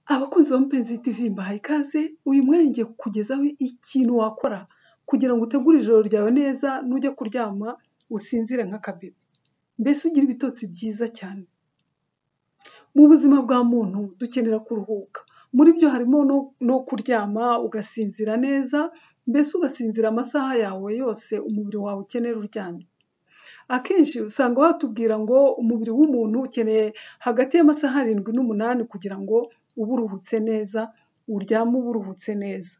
Abakunzi ba Mupenzi TV mbahaye ikaze, uyu mwanya ngiye kukugezaho ikintu wakora kugira ngo utegure ijoro ryawe neza, nujya kuryama usinzire nk'akabebe, mbese ugire ibitotsi byiza cyane. Mu buzima bwa muntu dukenera kuruhuka, muri byo harimo no kuryama ugasinzira neza, mbese ugasinzira amasaha yawe yose umubiri wawe ukenera uryamye. Akenshi usanga batubwira ngo umubiri w'umuntu ukeneye hagati y'amasaha 7 n'8 kugira ngo ube uruhutse neza, uryame uba uruhutse neza.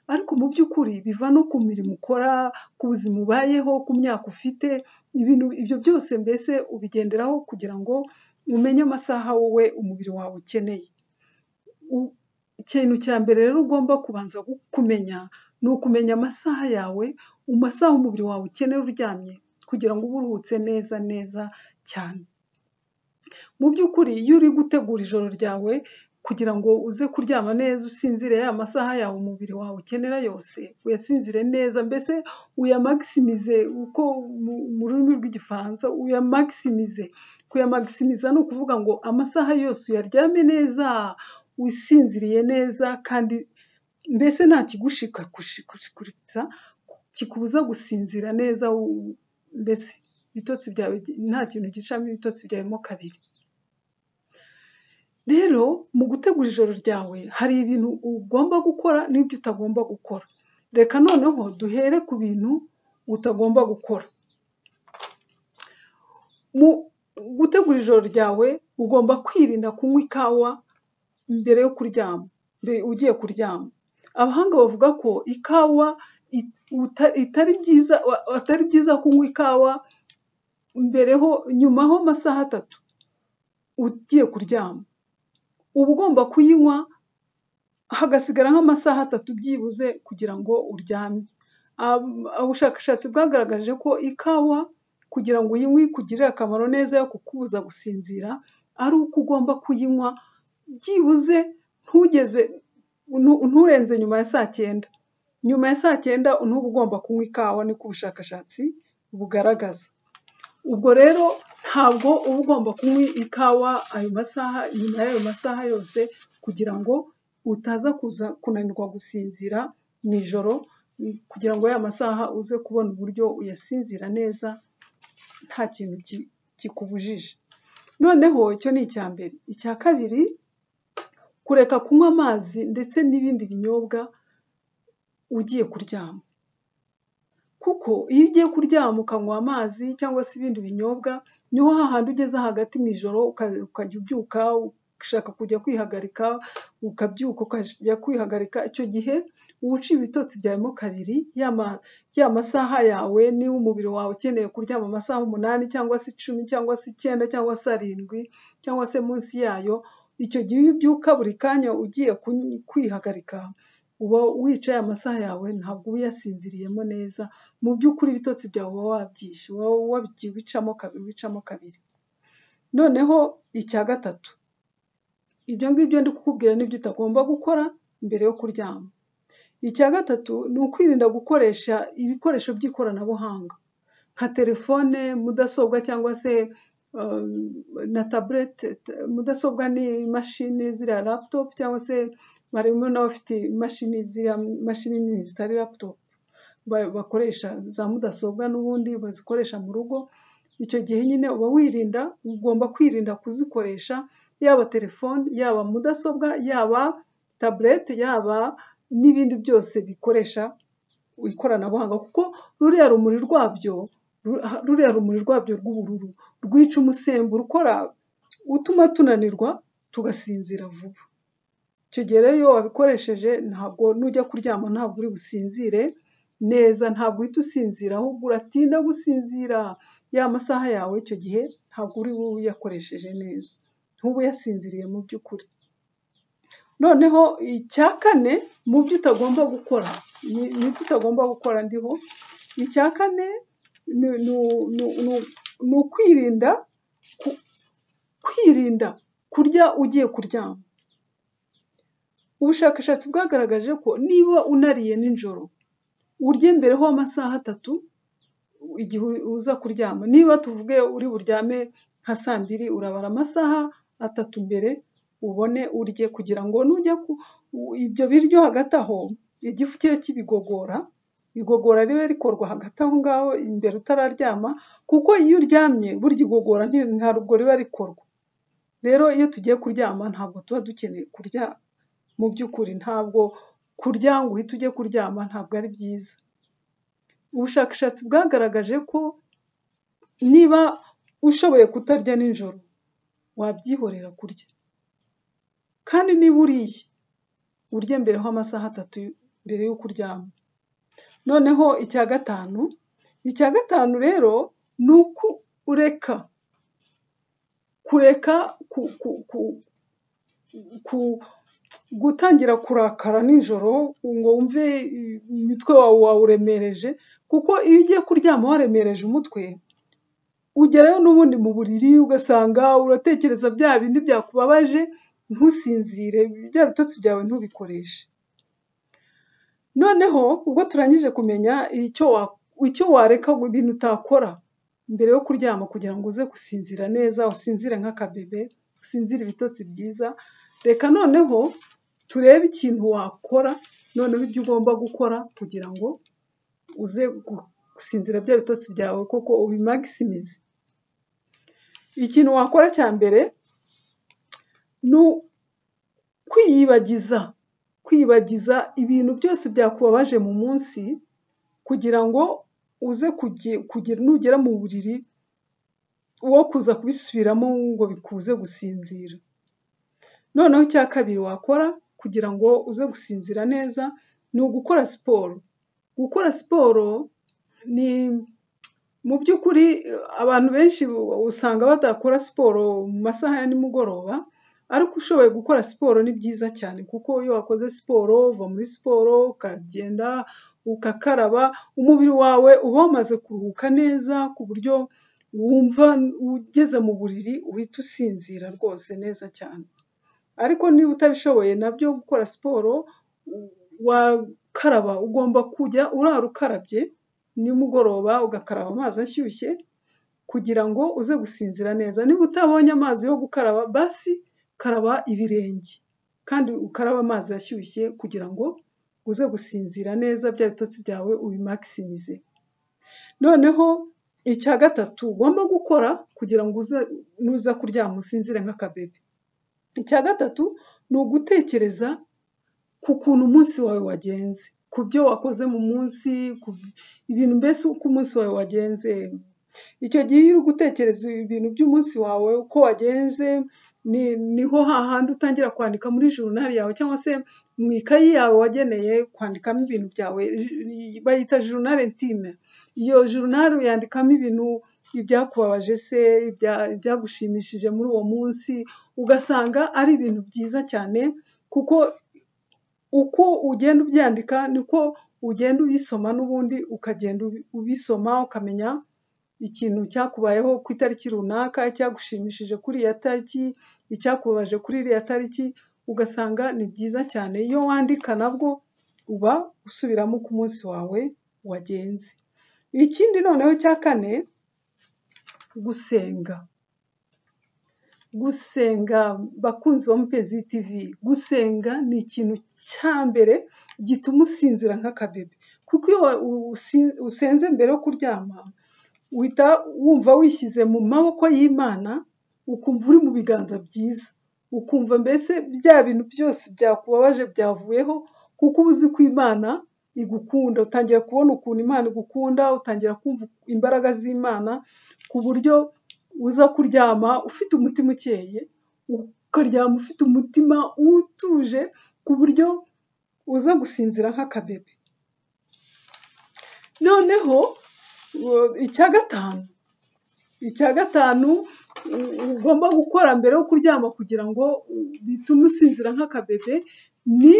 Ariko mu by'ukuri biva no ku mirimo ukora, ku buzima ubayeho, ku myaka ufite, ibintu ibyo byose mbese ubigenderaho kugira ngo umenye amasaha wowe umubiri wawe ukeneye. Ikintu cya mbere rero ugomba kubanza kumenya ni ukumenya amasaha yawe, amasaha umubiri wawe ukenera uryamye kugira ngo ube uruhutse neza neza cyane. Mu by'ukuri iyo uri gutegura ijoro ryawe kugira ngo uze kuryama neza usinzire ya masaha yawe umubiri wawe ukenera yose, uyasinzire neza, mbese uyamagisimize, uko mu rurimi rw'Igifaransa uyamagisimize. Kuyamagisimiza ni ukuvuga ngo amasaha yose uyaryame neza, usinziriye neza kandi mbese nta kigushikakushikuritsa kikubuza gusinzira neza, mbese ibitotsi byawe nta kintu gicamo ibitotsi byawe mo kabiri. Rero mu gutegura ijoro ryawe hari ibintu ugomba gukora n'ibyo utagomba gukora. Reka noneho duhere ku bintu utagomba gukora. Mu gutegura ijoro ryawe ugomba kwirinda kunywa ikawa mbere yo kuryama, ugiye kuryama. Abahanga bavuga ko ikawa atari byiza kunywa ikawa mbereho nyuma ho amasaha 3 ugiye kuryama. Uba ugomba kuyinywa hagasigara nk'amasaha 3 byibuze kugira ngo uryame. Ubushakashatsi bwagaragaje ko ikawa kugira ngo uyinywe ikugirire akamaro neza yo kukubuza gusinzira, ari uko ugomba kuyinywa byibuze nturenze nyuma ya saa 9. Nyuma ya saa 9 ntuba ugomba kunywa ikawa, niko ubushakashatsi bugaragaza. Ubwo rero ntabwo uba ugomba kunywa ikawa ayo masaha, nyuma y'ayo masaha yose, kugira ngo utaza kuza kunanirwa gusinzira mu ijoro, kugira ngo ya masaha uze kubona uburyo uyasinzira neza nta kintu kikubujije. Noneho icyo ni icya mbere. Icya kabiri, kureka kunywa amazi ndetse n'ibindi binyobwa ugiye kuryama. Kuko iyo ugiye kuryama ukanywa amazi cyangwa se ibindi binyobwa, niho hahandi ugeze hagati mu ijoro ukajya ubyuka ushaka kujya kwihagarika, ukabyuka ukajya kwihagarika, icyo gihe uba uciye ibitotsi byawe mo kabiri, ya masaha yawe niba umubiri wawe ukeneye kuryama amasaha 8 cyangwa se 10 cyangwa se 9 cyangwa se 7 cyangwa se munsi yayo, icyo gihe iyo ubyuka buri kanya ugiye kwihagarika, uba wicaye amasaha yawe ntabwo uba uyasinziriyemo neza. Mu by'ukuri ibitotsi byawe uba wabyishe, uba wabigiye ubicamo kabiri, ubicamo kabiri. Noneho icya gatatu, ibyo ngibyo ndi kukubwira nibyo utagomba gukora mbere yo kuryama. Icya gatatu ni ukwirinda gukoresha ibikoresho by'ikoranabuhanga nka telefone, mudasobwa cyangwa se na taburete. Mudasobwa ni imashini ziriya laptop, cyangwa se harimo n'abafite imashini ziriya mashini nini zitari laptop bakoresha za mudasobwa n'ubundi bazikoresha mu rugo. Icyo gihe nyine uba wirinda, ugomba kwirinda kuzikoresha, yaba telefone, yaba mudasobwa, yaba taburete, yaba n'ibindi byose bikoresha ikoranabuhanga, kuko ruriya rumuri rwabyo rw'ubururu rwica umusemburo ukora utuma tunanirwa tugasinzira vuba. Icyo gihe rero iyo wabikoresheje ntabwo nujya kuryama ntabwo uri businzire neza, ntabwo uhita usinzira, ahubwo uratinda gusinzira. Ya masaha yawe icyo gihe ntabwo uri bube uyakoresheje neza, ntuba uyasinziriye mu by'ukuri. Noneho icya kane mu byo utagomba gukora, ni ibyo utagomba gukora ndiho, icya kane ni ukwirinda kwirinda kurya ugiye kuryama. Ubushakashatsi bwagaragaje ko niba unariye nijoro, urye mbere ho amasaha 3 igihe uza kuryama. Niba tuvuge uri buryame nka saa 2, urabara amasaha 3 mbere ubone urye kugira ngo nujya ibyo biryo hagati aho igifu kibe kibigogora, igogora ribe rikorwa hagati aho ngaho imbere utararyama, kuko iyo uryamye burya igogora ntabwo riba rikorwa. Rero iyo tugiye kuryama ntabwo tuba dukeneye kurya mu by'ukuri, ntabwo kurya ngo uhite ujye kuryama ntabwo ari byiza. Ubushakashatsi bwagaragaje ko niba ushoboye kutarya nijoro wabyihorera kurya, kandi niba uriye urye mbere ho amasaha 3 mbere y'uko uryama. Noneho icya gatanu rero ni uko ureka kureka gutangira kurakara nijoro ngo wumve umutwe wawe wawuremereje, kuko iyo ugiye kuryama waremereje umutwe ugerayo n'ubundi mu buriri ugasanga uratekereza bya bindi byakubabaje ntusinzire, bya bitotsi byawe ntubikoreshe. Noneho ubwo turangije kumenya icyo wareka, ibintu utakora mbere yo kuryama kugira ngo uze gusinzira neza, usinzire nk'akabebe, usinzire ibitotsi byiza, reka noneho turebe ikintu wakora, noneho ibyo ugomba gukora kugira ngo uze gusinzira bya bitotsi byawe koko ubimagisimize. Ikintu wakora cya mbere ni kwiyibagiza ibintu byose byakubabaje mu munsi, kugira ngo uze nugera mu buriri wo kuza kubisubiramo ngo bikubuze gusinzira. Noneho icya kabiri wakora kugira ngo uze gusinzira neza ni ugukora siporo. Gukora siporo ni mu by'ukuri abantu benshi usanga badakora siporo mu masaha ya nimugoroba, ariko ushoboye gukora siporo ni byiza cyane, kuko iyo wakoze siporo uva muri siporo ukagenda ugakaraba, umubiri wawe uba wamaze kuruhuka neza ku buryo wumva ugeze mu buriri uhita usinzira rwose neza cyane. Ariko niba utabishoboye nabyo gukora siporo wakaraba, ugomba kujya urara ukarabye nimugoroba ugakaraba amazi ashyushye kugira ngo uze gusinzira neza. Niba utabonye amazi yo gukaraba basi karaba ibirenge kandi ukarabe amazi ashyushye kugira ngo uze gusinzira neza, bya bitotsi byawe ubimagisimize. Noneho icya gatatu ugomba gukora kugira ngo nuza kuryama usinzire nk'akabebe, icya gatatu ni ugutekereza ku kuntu umunsi wawe wagenze, ku byo wakoze mu munsi, ibintu mbese uko umunsi wawe wagenze. Icyo gihe iyo uri gutekereza ibintu by'umunsi wawe uko wagenze, niho hahandi utangira kwandika muri journal yawe cyangwa se mu ikayi yawe wageneye kwandikamo ibintu byawe, bayita journal intime. Iyo journal uyandikamo ibintu, ibyakubabaje se, ibyagushimishije muri uwo munsi, ugasanga ari ibintu byiza cyane, kuko uko ugenda ubyandika niko ugenda ubisoma n'ubundi ukagenda ubisoma ukamenya ikintu cyakubayeho ku itariki runaka, icyagushimishije kuri iriya tariki, icyakubabaje kuri iriya tariki, ugasanga ni byiza cyane. Iyo wandika nabwo uba usubiramo uko umunsi wawe wagenze. Ikindi noneho cya kane, gusenga. Gusenga bakunzi ba Mupenzi TV, gusenga ni ikintu cya mbere gituma usinzira nk'akabebe, kuko iyo usenze mbere yo kuryama uhita wumva wishyize mu maboko y'Imana, ukumva uri mu biganza byiza, ukumva mbese bya bintu byose byakubabaje byavuyeho, kuko uba uzi ko Imana igukunda, utangira kubona ukuntu Imana igukunda, utangira kumva imbaraga z'Imana, ku buryo uza kuryama ufite umutima ukeye, ukaryama ufite umutima utuje, ku buryo uza gusinzira nk'akabebe. Noneho icya gatanu ugomba gukora mbere yo kuryama kugira ngo bitume usinzira nk'akabebe, ni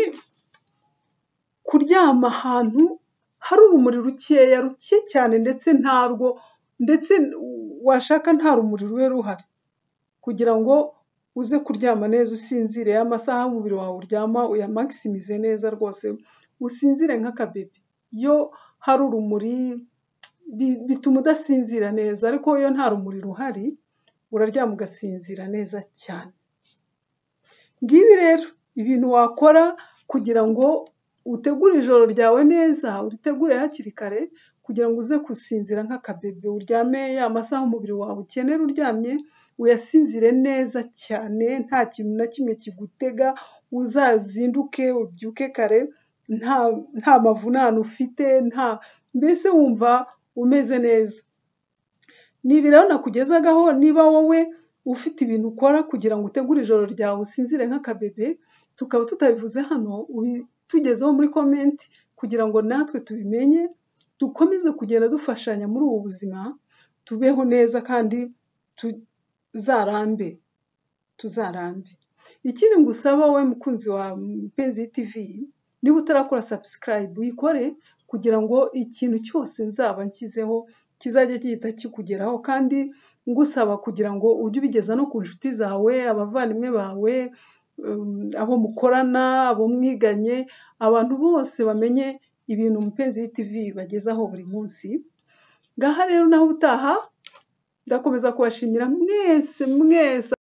kuryama ahantu hari urumuri rukeya, ruke cyane ndetse ntarwo, ndetse washaka nta rumuri rube ruhari, kugira ngo uze kuryama neza usinzire, amasaha umubiri wawe uryama uyamakisimize neza rwose, usinzire nk'akabebe. Iyo hari urumuri bituma udasinzira neza, ariko iyo nta rumuri ruhari uraryama ugasinzira neza cyane. Ngibi rero ibintu wakora kugira ngo utegure ijoro ryawe neza, uritegure hakiri kare kugira ngo uze gusinzira nk'akabebe, uryame ya masaha umubiri wawe ukenera uryamye, uyasinzire neza cyane nta kintu na kimwe kigutega, uzazinduke ubyuke kare nta mavunane ufite, nta mbese wumva umeze neza. Ni ibi rero nakugezagaho, niba wowe ufite ibintu ukora kugira ngo utegure ijoro ryawe usinzire nk'akabebe, tukaba tutabivuze hano, ubitugezeho muri comment kugira ngo natwe tubimenye, dukomeze kugenda dufashanya muri ubu buzima, tubeho neza kandi tuzarambe, tuzarambe. Ikindi ngusaba wowe mukunzi wa Mpenzi TV, niba utarakora subscribe uyikore kugira ngo ikintu cyose nzaba nshyizeho kizajye gihita kikugeraho, kandi ngusaba kugira ngo ujye ubigeza no ku nshuti zawe, abavandimwe bawe, abo mukorana, abo mwiganye, abantu bose bamenye ibintu Mupenzi TV bagezaho buri munsi. Ngaha rero naho ubutaha, ndakomeza kubashimira mwese mwese.